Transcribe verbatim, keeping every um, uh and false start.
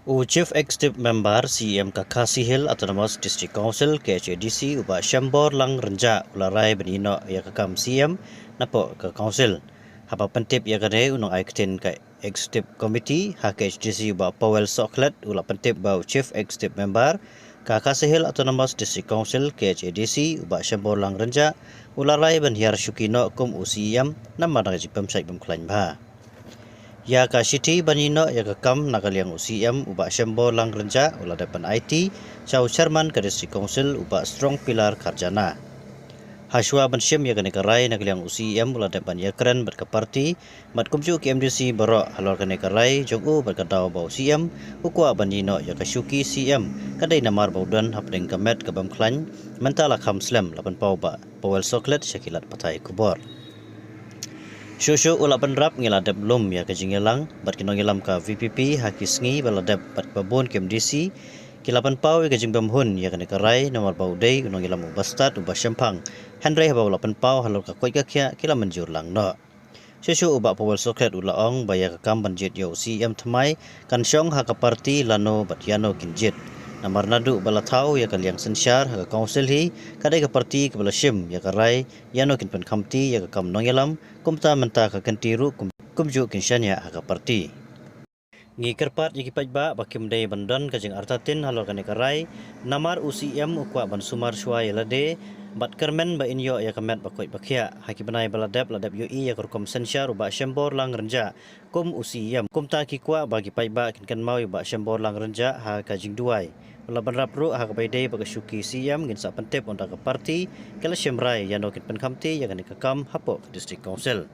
U Chief Executive Member C E M ka Khasi Hills Autonomous District Council, K H A D C, u Bah Shembor Lang Rynjah, u la rai ban ïehnoh ïa ka kam C E M napoh ka Council. Haba pyntip ïa kane, u nongai ktien ka Executive Committee ha K H A D C, u Bah Powell Sohkhlet, u la pyntip ba u Chief Executive Member ka Khasi Hills Autonomous District Council, K H A D C, u Bah Shembor Lang Rynjah, u la rai ban hiar shuki noh kum u C E M namar na ka jingpynshait pynkhlan bha. Ïa ka shithi ban ïehnoh ïa ka kam na ka liang u C E M, u Bah Shembor Lang Rynjah, u la dep ban aiti sha u Chairman ka District Council, u Bah Strong Pillar Kharjana. Hashwa ban shim ïa kane ka rai na ka liang u C E M, u la dep ban ïakren bad ka party bad kumjuh ki M D C baroh halor kane ka rai jong u bad ka daw ba u C E M u kwah ban ïehnoh ïa ka shuki C E M ka dei namar ba u don hapdeng ka met ka bym khlaiñ, mynta la kham slem, la pynpaw Bah Powell Sohkhlet sha ki lad pathai khubor. Shuh shuh u la bynrap, ngi la dep lum ïa ka jingïalang bad ki nongïalam ka V P P ha ki sngi ba la dep bad ba bun ki M D C ki la pynpaw ïa ka jingbymhun ïa kane ka rai namar ba u dei u nongïalam uba stad, uba shemphang. Hynrei haba u la pynpaw halor ka koit ka khiah, ki la mynjur lang noh. Shuh shuh u Bah Powell Sohkhlet u la ong ba ïa ka kam ban jied ïa u C E M thymmai kan shong ha ka party lano bad ïano kin jied. Namar naduh ba la thaw ïa ka liang synshar ha ka Council hi, ka dei ka party kaba la shim ïa ka rai ïano kin pynkhamti ïa ka kam nongïalam, kumta mynta ka kynti ruh kum, kumjuh kin shaniah ha ka party. Ngi kyrpad ïa ki paidbah ba kim dei ban don ka jingartatien halor kane ka rai, namar u C E M u kwah ban sumar shuwa ïa lade bad kyrmen ba in ïoh ïa ka met ba koit ba khiah. Ha ki bnai ba la dep, la dep ïohi ïa ka rukom synshar u Bah Shembor Lang Rynjah kum u C E M. Kumta ki kwah ba ki paidbah kin kynmaw ïa u Bah Shembor Lang Rynjah ha ka jingduwai. U la bynrap ruh, ha kaba ïadei bad ka shuki C E M, ngin sa pyntip ynda ka party ka la shim rai ïano kin pynkhamti ïa kane ka kam hapoh ka District Council.